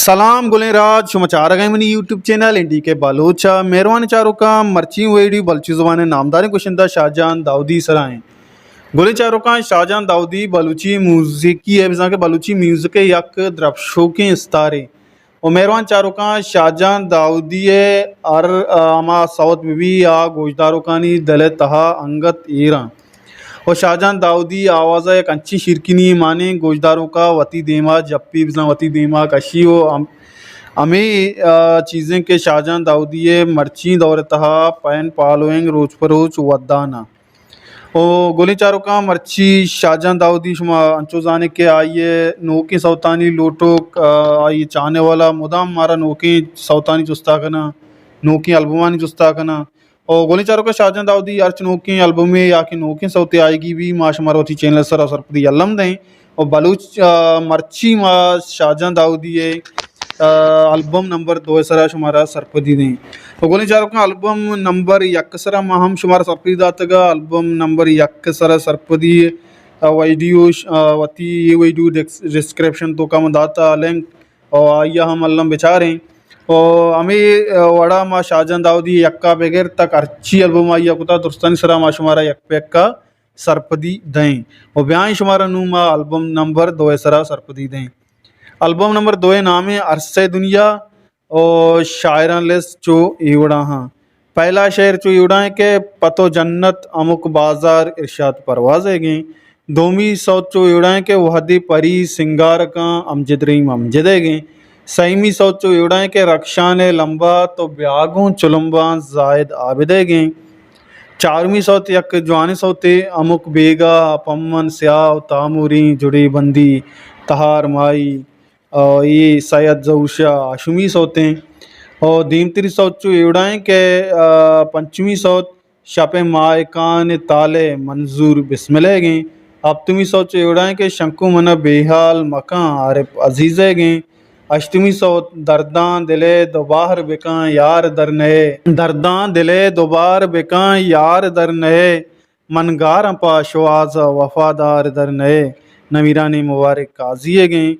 سلام گلیں راج، شما چارگ ءَ منی یوٹیوب چینل این ڈی کے بلوچ ءَ۔ مہروان چاروکاں، مرچی ویڈیو بلوچی زبان ءِ نامداریں گشندہ شاہجان داؤدی سرا ایں۔ گلیں چاروکاں، شاہجان داؤدی بلوچی موسیقی ءِ، بزاں کہ بلوچی میوزک ءِ یک درپشوکیں استارے۔ و مہروان چاروکاں، شاہجان داؤدی ءِ ہر، آ، ہما سوت بہ بی، آ گوشداروکانی دل ءِ تہا انگت ایراں۔ و شاہجان داؤدی آواز ءَ یک انچیں شیرکنی مانیں، گوشداروکا وتی دیما جپی، بزاں وتی دیما کشی و ہم-، ہمے، آ، چیزیں کہ شاہجان داؤدی ءِ مرچی دور ءِ تہا فین فالوئنگ روچ پہ روچ ودان ءَ۔ و گلیں چاروکاں، مرچی شاہجان داؤدی شما انچو زانے کہ آئی ءِ نوکیں سوتانی لوٹوک، آ، آئی ءِ چاہنے والا مدام مارا نوکیں سوتانی جستا کناں، نوکیں البمانی جستا کناں۔ و گلیں چاروکاں، شاہجان داؤدی ہرچ نوکیں البمے یا کہ نوکیں سوتے آئیگی بی، ما شمارا وتی چینل ءِ سرا سرپدی الم دیں۔ و بلوچ، آ، مرچی ما شاہجان داؤدی ءِ، آ، البم نمبر دو ءِ سرا شمارا سرپدی دیں۔ و گلیں چاروکاں، البم نمبر یک ءِ سرا ما ہم شمارا سرپدی داتگا۔ البم نمبر یک ءِ سرا سرپدی، آ، ویڈیو ش-، آ، وتی اے ویڈیو ڈس-، ڈسکرپشن توکا من داتا لنک، و آئی ءَ ہم الم بچاریں۔ و ہمے، آ، وڑا ما شاہجان داؤدی یکا بگر تک ہرچی البم آئی ءَ کتا، درستانی سرا ما شمارا یک پہ یکا سرپدی دئیں۔ و بیائیں شمارا نوں ما البم نمبر دو ءِ سرا سرپدی دئیں۔ البم نمبر دو ءِ نام ایں عرصہ دنیا و شاعراں لسٹ چو اے وڑا ہاں۔ پہلا شعر چو اے وڑا ایں کہ پہ تو جنت ہمک بازار ارشاد پرواز ئیگیں۔ دومی سوت چو اے وڑا ایں کہ وہدے پری سنگار کاں امجد رحیم امجد ئیگیں۔ سیمی سوت چو اے وڑا ایں کہ رخشان ءِ لمبا تو بیا گوں چلمباں زاہد عابد ئیگیں۔ چارمی سوت یک جوانیں سوتے، ہمک بیگاہ پمن سیاہ و تاموریں جڑے بندی تہار مائی، آ، اے سید ظہور شاہ ہاشمی سوتیں۔ و دیمتری سوت چو اے وڑا ایں کہ، آ، پنچمی سوت شپ ءِ ماہکان تالے منظور بسمل ئیگیں۔ ہپتمی سوت چو اے وڑا ایں کہ شنکو من ءَ بے حال مکاں عارف عزیز ئیگیں۔ ہشتمی سوت درداں دل ءِ دوبار بکاں یار در نئے۔ درداں دل ءِ دوبار بکاں یار در نئے۔ من گاراں پہ شوہاز ءَ وفادار در نئے۔ نمیرانیں مبارک قاضی ئیگیں۔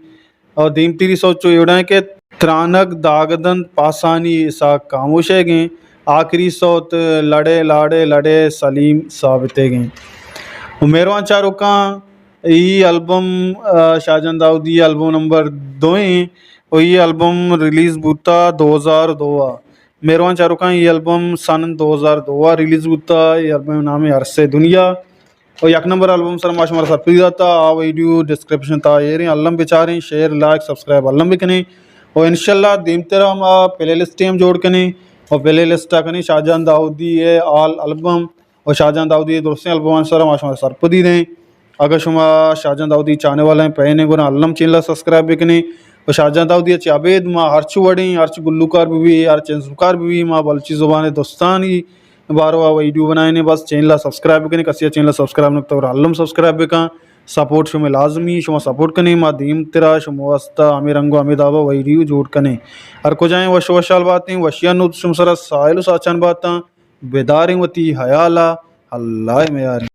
و دیمتری سوت چو اے وڑا ایں کہ ترانگ داگ دنت پاسانی اسحاق خاموش ئیگیں۔ آخری سوت لڑے لاڑے لڑے سلیم ثابت ئیگیں۔ و مہروان چاروکاں، ای البم، آ، شاہجان داؤدی البم نمبر دو ایں و ای البم ریلیز بوتا دو ہزار دو ءَ۔ مہروان چاروکاں، ای البم سن دو ہزار دو ءَ ریلیز بوتا۔ ای البم نام ایں عرصہ دنیا۔ و یک نمبر البم سر ما شمارا سرپدی داتا، آ ویڈیو ڈسکرپشن تا ایریں، الم بچاریں، شیئر، لائک، سبسکرائب الم بکنیں۔ و انشاءاللہ دیمترا ما پلے لسٹ ہم جوڑ کنیں و پلے لسٹ ءَ کنیں شاہجان داؤدی ءِ آل البم و شاہجان داؤدی ءِ درستیں البمان سرا ما شمارا سرپدی دیں۔ اگاں شما شاہجان داؤدی چاہنے والے ہیں پہنے گنا الم چینل ءَ سبسکرائب بکنیں و شاہجان داؤدی ءَ چہ ابید ما ہرچ وڑیں، ہرچ گلوکار بہ بی، ہرچ ازمکار بہ بی، ما بلوچی زبان ءِ دوستانی باروا ویڈیو بنائینے، بس چینل ءَ سبسکرائب بکنیں، کسی ءَ چینل ءَ سبسکرائب نہ کتگ گڑا الم سبسکرائب بکن، سپورٹ شمے لازمی، شما سپورٹ کنیں، ما دیمترا شما واسطہ ہمے رنگ و ہمے دابا ویڈیو جوڑ کنیں۔ ہر کجائیں وش وشحال باتیں، وشیاں نود شما سرا ساحل و ساچان باتاں، بداریں وتی حیال ءَ، اللہ ءِ میاریں۔